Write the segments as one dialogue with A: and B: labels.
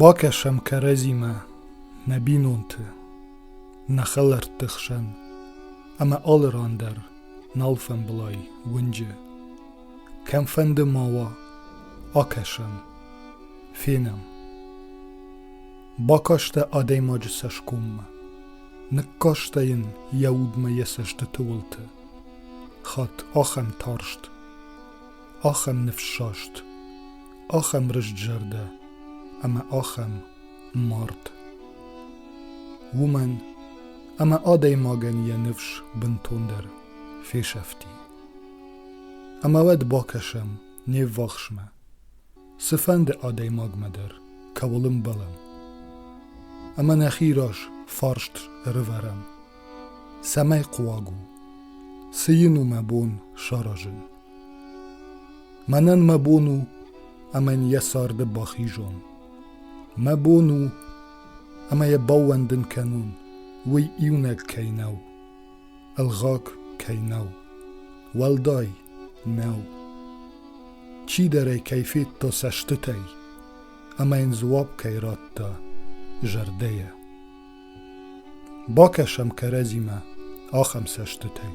A: Бакӕсӕм кӕрӕдзимӕ нӕ бинонты, нӕ хӕлӕртты хсӕн ӕмӕ алы ран дӕр нал фӕмбылай уынджы. Кӕмфӕнды ма уа, акӕсӕм, фенӕм. Бакастӕ адӕймаджы цӕсгоммӕ, ныккастӕ йын йӕ удмӕ йӕ цӕстыты уылты. Хатт ахӕм тарст, ахӕм ныфссаст, ахӕм рыстзӕрдӕ ӕмӕ ахӕм мард. Уымӕн ӕмӕ адӕймагӕн йӕ ныфс бынтондӕр фесӕфти. Ӕмӕ уӕд бакӕсӕм не ввахсмӕ, цыфӕнды адӕймагмӕ дӕр кӕуыл ӕмбӕлӕм. Ӕмӕ нӕхи раз фарст ӕрывӕрӕм, цӕмӕй хъуаг у, цы йын у мӕ бон саразын. Мӕнӕн мӕ бон у, ӕмӕ йын йӕ царды бахизон. Мӕ бон у, ӕмӕ йӕ баууӕндын кӕнон, уый иунӕг кӕй нӕу, ӕлгъаг кӕй нӕу, уӕлдай нӕу. Чидӕр ӕй кӕй федта цӕстытӕй ӕмӕ йын дзуапп кӕй радта зӕрдӕйӕ. Бакӕсӕм кӕрӕдзимӕ ахӕм цӕстытӕй,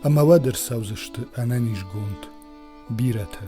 A: ӕмӕ уӕд ӕрцӕудзысты ӕнӕнизгонд бирӕтӕ.